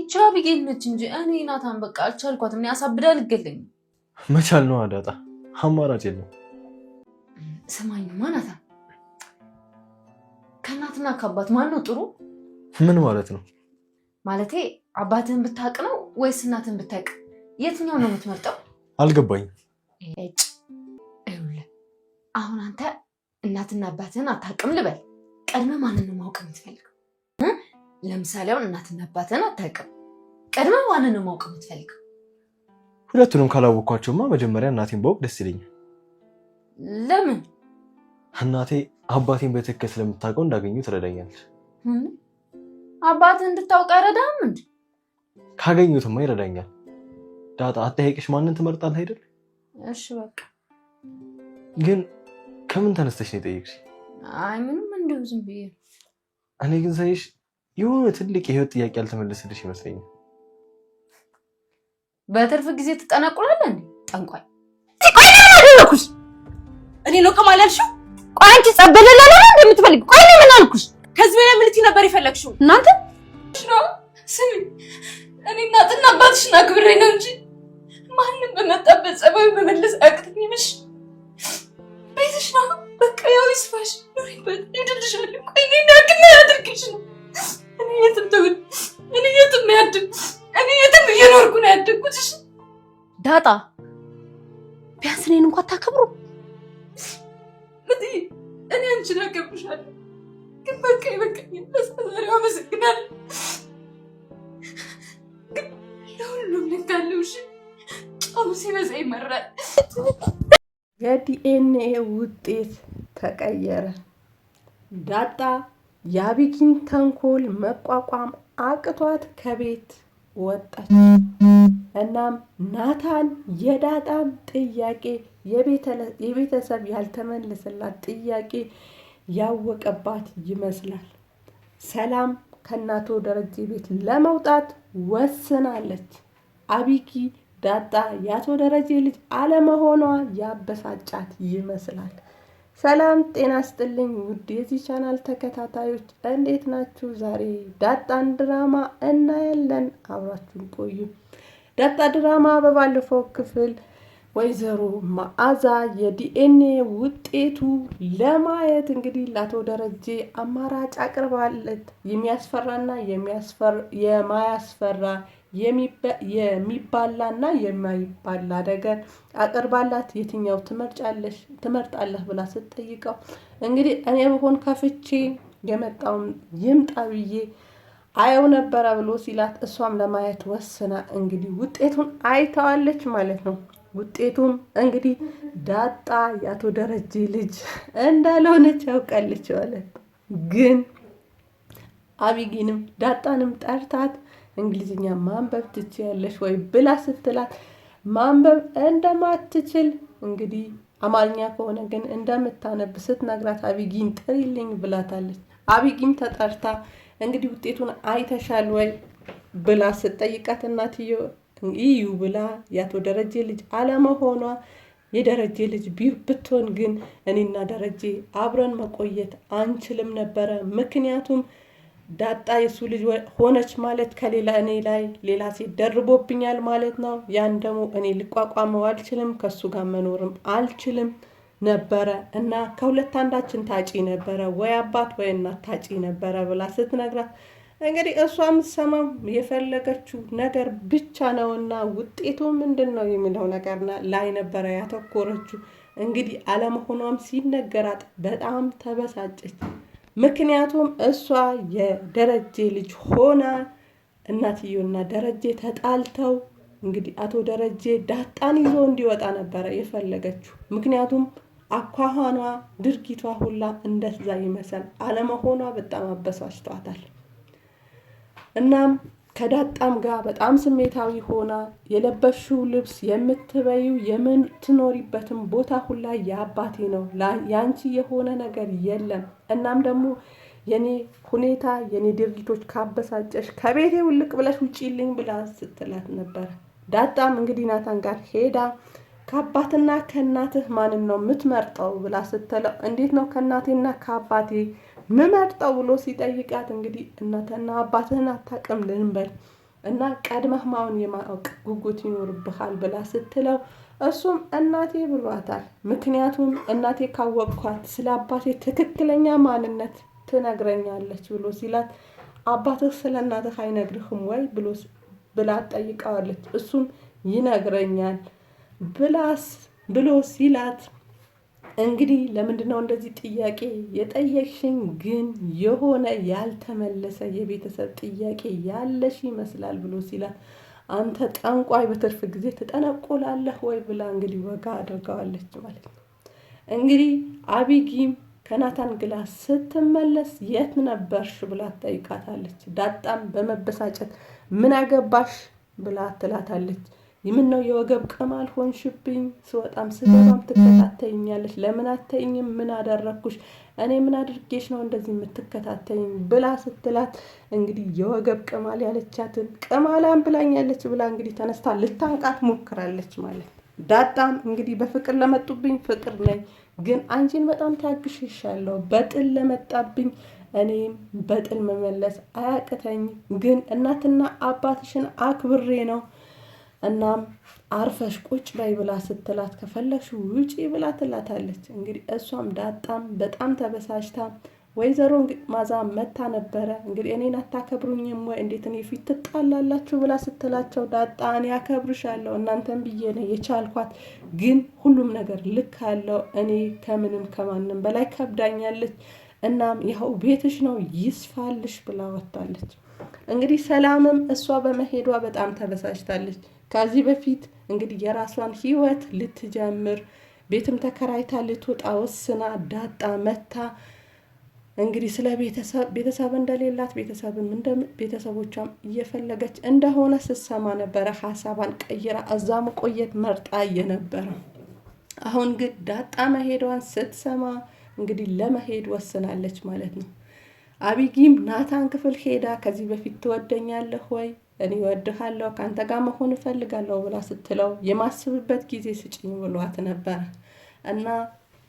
ይቺ አቢጌል ነች እንጂ እኔ ናታን በቃ አልቻልኳትም። እኔ አሳብዳ ልገለኝ። መቻል ነው አዳጣ፣ አማራጭ የለም። ስማኝማ ናታን፣ ከእናትና ከአባት ማን ነው ጥሩ? ምን ማለት ነው? ማለቴ አባትህን ብታውቅ ነው ወይስ እናትህን ብታውቅ የትኛው ነው የምትመርጠው? አልገባኝም። እጭ ይኸውልህ፣ አሁን አንተ እናትና አባትህን አታውቅም ልበል። ቀድመህ ማንን ነው ማወቅ የምትፈልገው? ለምሳሌ አሁን እናትና አባትህን አታውቅም፣ ቀድመህ ማንን ነው ማወቅ የምትፈልገው? ሁለቱንም ካላወቅኳቸውማ መጀመሪያ እናቴን ባውቅ ደስ ይለኛል። ለምን? እናቴ አባቴን በትክክል ስለምታውቀው እንዳገኙ ትረዳኛለች። አባትህ እንድታውቅ አይረዳም እንዴ? ካገኙትማ ይረዳኛል። ዳጣ አጠያቂሽ ማንን ትመርጣለህ አይደል? እሺ በቃ። ግን ከምን ተነስተሽ ነው የጠየቅሽ? አይ ምንም፣ እንዲሁ ዝም ብዬ ነው። እኔ ግን ሳይሽ የሆነ ትልቅ የህይወት ጥያቄ ያልተመለሰልሽ ይመስለኛል። በትርፍ ጊዜ ትጠነቁላለህ እንዴ? ጠንቋይ። ቆይ ምን አደረኩሽ? እኔ ነው ቅማል ያልሽው? ቆይ አንቺ ጸበለላ ነው እንደምትፈልግ? ቆይ እኔ ምን አልኩሽ? ከዚህ በላይ ምን ልትይ ነበር የፈለግሽው? እናንተ ነው ስሚ፣ እኔ እናትና አባትሽን አክብሬ ነው እንጂ ማንም በመጣበት ጸባዩ መመለስ አያቅተኝም። እሺ ቤትሽ ነው በቃ፣ ያው ይስፋሽ፣ ኑሪበት፣ ይድልሻል። ቆይ እኔ ናቅና ያድርግሽ ነው። እኔ የትም ተውል፣ እኔ የትም ያድግ፣ እኔ የትም እየኖርኩ ነው ያደግኩት። እሺ ዳጣ ቢያንስ እኔን እንኳን አታከብሩ። እትዬ፣ እኔ አንቺን አከብርሻለሁ፣ ግን በቃ ይበቃኛል። ለእስከ ዛሬው አመሰግናለሁ፣ ግን ለሁሉም ልክ አለው። እሺ ጨው ሲበዛ ይመራል። የዲኤንኤ ውጤት ተቀየረ። ዳጣ የአቢጊን ተንኮል መቋቋም አቅቷት ከቤት ወጣች። እናም ናታን የዳጣን ጥያቄ የቤተሰብ ያልተመለሰላት ጥያቄ ያወቀባት ይመስላል። ሰላም ከእናቶ ደረጀ ቤት ለመውጣት ወስናለች። አቢጊ ዳጣ የአቶ ደረጀ ልጅ አለመሆኗ ያበሳጫት ይመስላል። ሰላም ጤና ስጥልኝ ውድ የዚህ ቻናል ተከታታዮች እንዴት ናችሁ? ዛሬ ዳጣን ድራማ እናያለን። አብራችሁን ቆዩ። ዳጣ ድራማ በባለፈው ክፍል ወይዘሮ መዓዛ የዲኤንኤ ውጤቱ ለማየት እንግዲህ ለአቶ ደረጀ አማራጭ አቅርባለት የሚያስፈራና የማያስፈራ የሚባላና የማይባላ ነገር አቅርባላት የትኛው ትመርጫለሽ ትመርጣለህ ብላ ስትጠይቀው እንግዲህ እኔ ብሆን ከፍቼ የመጣውን ይምጣ ብዬ አየው ነበረ ብሎ ሲላት እሷም ለማየት ወስና እንግዲህ ውጤቱን አይተዋለች ማለት ነው። ውጤቱም እንግዲህ ዳጣ የአቶ ደረጀ ልጅ እንዳልሆነች ያውቃለች ማለት ነው። ግን አቢጊንም ዳጣንም ጠርታት እንግሊዝኛ ማንበብ ትችያለሽ ወይ ብላ ስትላት ማንበብ እንደማትችል እንግዲህ አማርኛ ከሆነ ግን እንደምታነብ ስትነግራት አቢጊን ጥሪልኝ ብላታለች። አቢጊም ተጠርታ እንግዲህ ውጤቱን አይተሻል ወይ ብላ ስትጠይቃት እናትየው እዩ ብላ የአቶ ደረጀ ልጅ አለመሆኗ የደረጀ ልጅ ብትሆን ግን እኔና ደረጀ አብረን መቆየት አንችልም ነበረ። ምክንያቱም ዳጣ የሱ ልጅ ሆነች ማለት ከሌላ እኔ ላይ ሌላ ሴት ደርቦብኛል ማለት ነው። ያን ደግሞ እኔ ልቋቋመው አልችልም፣ ከሱ ጋር መኖርም አልችልም ነበረ እና ከሁለት አንዳችን ታጪ ነበረ፣ ወይ አባት ወይ እናት ታጪ ነበረ ብላ ስትነግራት እንግዲህ እሷ የምትሰማው የፈለገችው ነገር ብቻ ነውና ውጤቱ ምንድን ነው የሚለው ነገር ላይ ነበረ ያተኮረችው። እንግዲህ አለመሆኗም ሲነገራት በጣም ተበሳጨች። ምክንያቱም እሷ የደረጀ ልጅ ሆና እናትየውና ደረጀ ተጣልተው እንግዲህ አቶ ደረጀ ዳጣን ይዞ እንዲወጣ ነበረ የፈለገችው። ምክንያቱም አኳኋኗ፣ ድርጊቷ ሁላ እንደዛ ይመስል አለመሆኗ በጣም አበሳጭቷታል። እናም ከዳጣም ጋር በጣም ስሜታዊ ሆና የለበሽው ልብስ የምትበይው የምትኖሪበትን ቦታ ሁላ የአባቴ ነው፣ ያንቺ የሆነ ነገር የለም። እናም ደግሞ የኔ ሁኔታ የኔ ድርጊቶች ካበሳጨሽ ከቤቴ ውልቅ ብለሽ ውጪልኝ ብላ ስትላት ነበረ። ዳጣም እንግዲህ ናታን ጋር ሄዳ ከአባትና ከእናትህ ማንን ነው የምትመርጠው ብላ ስትለው እንዴት ነው ከእናቴና ከአባቴ ምመርጠው ብሎ ሲጠይቃት እንግዲህ እናትና አባትህን አታውቅም ልንበል፣ እና ቀድመህ ማውን የማወቅ ጉጉት ይኖርብሃል ብላ ስትለው እሱም እናቴ ብሏታል። ምክንያቱም እናቴ ካወቅኳት ስለ አባቴ ትክክለኛ ማንነት ትነግረኛለች ብሎ ሲላት አባትህ ስለ እናትህ አይነግርህም ወይ ብሎ ብላ ጠይቀዋለች። እሱም ይነግረኛል ብላስ ብሎ ሲላት እንግዲህ ለምንድን ነው እንደዚህ ጥያቄ የጠየቅሽኝ? ግን የሆነ ያልተመለሰ የቤተሰብ ጥያቄ ያለሽ ይመስላል ብሎ ሲላት አንተ ጠንቋይ በትርፍ ጊዜ ትጠነቆላለህ ወይ ብላ እንግዲህ ወጋ አድርገዋለች ማለት ነው። እንግዲህ አቢጊም ከናታን ግላስ ስትመለስ የት ነበርሽ ብላ ትጠይቃታለች። ዳጣም በመበሳጨት ምን አገባሽ ብላ ትላታለች። ምን ነው የወገብ ቅማል ሆንሽብኝ? ስወጣም ስገባም ትከታተይኛለሽ። ለምን አተይኝም? ምን አደረግኩሽ? እኔ ምን አድርጌሽ ነው እንደዚህ የምትከታተይኝ? ብላ ስትላት እንግዲህ የወገብ ቅማል ያለቻትን ቅማላም ብላኛለች ብላ እንግዲህ ተነስታ ልታንቃት ሞክራለች ማለት ነው። ዳጣም እንግዲህ በፍቅር ለመጡብኝ ፍቅር ነኝ፣ ግን አንቺን በጣም ታግሼሻለሁ። በጥል ለመጣብኝ እኔም በጥል መመለስ አያቅተኝ፣ ግን እናትና አባትሽን አክብሬ ነው እናም አርፈሽ ቁጭ በይ ብላ ስትላት ከፈለግሽ ውጪ ብላ ትላታለች። እንግዲህ እሷም ዳጣም በጣም ተበሳጭታ ወይዘሮ ማዛ መታ ነበረ። እንግዲህ እኔን አታከብሩኝም ወይ እንዴት እኔ ፊት ትጣላላችሁ ብላ ስትላቸው ዳጣ እኔ አከብርሻለሁ እናንተን ብዬ ነው የቻልኳት፣ ግን ሁሉም ነገር ልክ አለው። እኔ ከምንም ከማንም በላይ ከብዳኛለች። እናም ይኸው ቤትሽ ነው ይስፋልሽ ብላ ወጥታለች። እንግዲህ ሰላምም እሷ በመሄዷ በጣም ተበሳጭታለች። ከዚህ በፊት እንግዲህ የራሷን ህይወት ልትጀምር ቤትም ተከራይታ ልትወጣ ወስና ዳጣ መታ እንግዲህ ስለ ቤተሰብ እንደሌላት ቤተሰብም ቤተሰቦቿም እየፈለገች እንደሆነ ስትሰማ ነበረ። ሀሳቧን ቀይራ እዛ መቆየት መርጣ የነበረ። አሁን ግን ዳጣ መሄዷን ስትሰማ እንግዲህ ለመሄድ ወስናለች ማለት ነው። አቢጊም ናታን ክፍል ሄዳ ከዚህ በፊት ትወደኛለህ ወይ እኔ እወድሃለሁ ከአንተ ጋር መሆን እፈልጋለሁ ብላ ስትለው የማስብበት ጊዜ ስጭኝ ብሏት ነበረ እና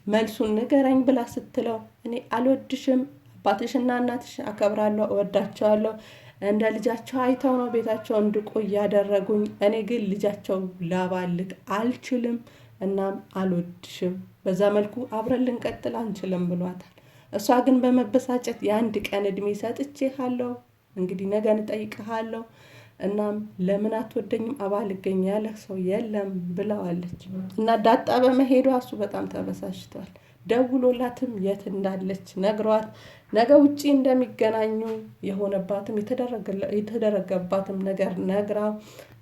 መልሱን ንገረኝ ብላ ስትለው እኔ አልወድሽም፣ አባትሽና እናትሽ አከብራለሁ፣ እወዳቸዋለሁ እንደ ልጃቸው አይተው ነው ቤታቸው እንድቆይ ያደረጉኝ። እኔ ግን ልጃቸው ላባልግ አልችልም፣ እናም አልወድሽም፣ በዛ መልኩ አብረን ልንቀጥል አንችልም ብሏታል። እሷ ግን በመበሳጨት የአንድ ቀን እድሜ ሰጥቼሃለሁ፣ እንግዲህ ነገ እጠይቅሃለሁ እናም ለምን አትወደኝም አባል ያለህ ሰው የለም ብለዋለች። እና ዳጣ በመሄዷ እሱ በጣም ተበሳሽቷል። ደውሎላትም የት እንዳለች ነግሯት ነገ ውጪ እንደሚገናኙ የሆነባትም የተደረገባትም ነገር ነግራ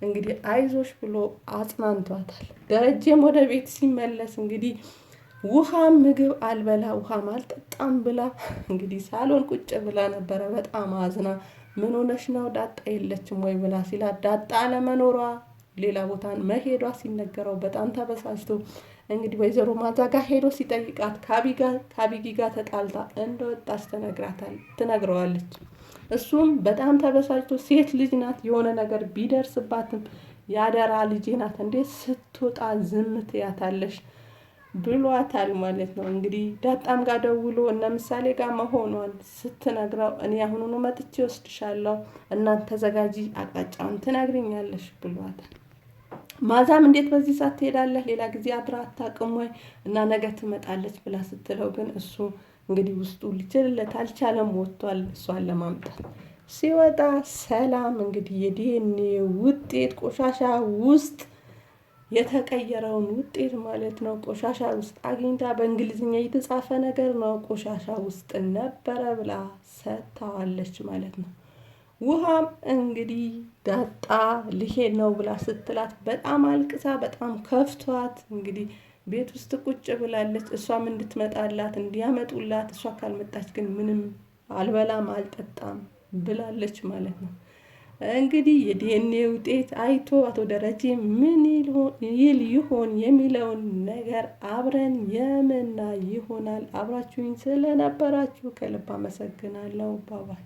እንግዲህ አይዞሽ ብሎ አጽናንቷታል። ደረጀም ወደ ቤት ሲመለስ እንግዲህ ውሃም ምግብ አልበላ ውሃም አልጠጣም ብላ እንግዲህ ሳሎን ቁጭ ብላ ነበረ በጣም አዝና ምን ሆነሽ ነው ዳጣ የለችም ወይ ብላ ሲላት ዳጣ አለመኖሯ ሌላ ቦታን መሄዷ ሲነገረው በጣም ተበሳጭቶ እንግዲህ ወይዘሮ ማዛ ጋር ሄዶ ሲጠይቃት ከአቢጊ ጋር ተጣልታ እንደወጣች ትነግረዋለች። እሱም በጣም ተበሳጭቶ ሴት ልጅ ናት፣ የሆነ ነገር ቢደርስባትም ያደራ ልጄ ናት፣ እንዴት ስትወጣ ዝም ትያታለሽ ብሏታል ማለት ነው። እንግዲህ ዳጣም ጋር ደውሎ እነ ምሳሌ ጋር መሆኗን ስትነግረው እኔ አሁኑኑ መጥቼ ወስድሻለሁ፣ እናንተ ተዘጋጂ፣ አቅጣጫውን ትነግሪኛለሽ ብሏታል። ማዛም እንዴት በዚህ ሰዓት ትሄዳለህ? ሌላ ጊዜ አድራ አታውቅም ወይ እና ነገ ትመጣለች ብላ ስትለው ግን እሱ እንግዲህ ውስጡ ሊችልለት አልቻለም። ወጥቷል እሷን ለማምጣት ሲወጣ ሰላም እንግዲህ የዲኤንኤ ውጤት ቆሻሻ ውስጥ የተቀየረውን ውጤት ማለት ነው። ቆሻሻ ውስጥ አግኝታ በእንግሊዝኛ የተጻፈ ነገር ነው። ቆሻሻ ውስጥ ነበረ ብላ ሰጥታዋለች ማለት ነው። ውሃም እንግዲህ ዳጣ ልሄድ ነው ብላ ስትላት በጣም አልቅሳ በጣም ከፍቷት እንግዲህ ቤት ውስጥ ቁጭ ብላለች። እሷም እንድትመጣላት እንዲያመጡላት፣ እሷ ካልመጣች ግን ምንም አልበላም አልጠጣም ብላለች ማለት ነው። እንግዲህ የዲኤንኤ ውጤት አይቶ አቶ ደረጀ ምን ይል ይሆን የሚለውን ነገር አብረን የምናይ ይሆናል። አብራችሁኝ ስለነበራችሁ ከልብ አመሰግናለሁ። bye bye።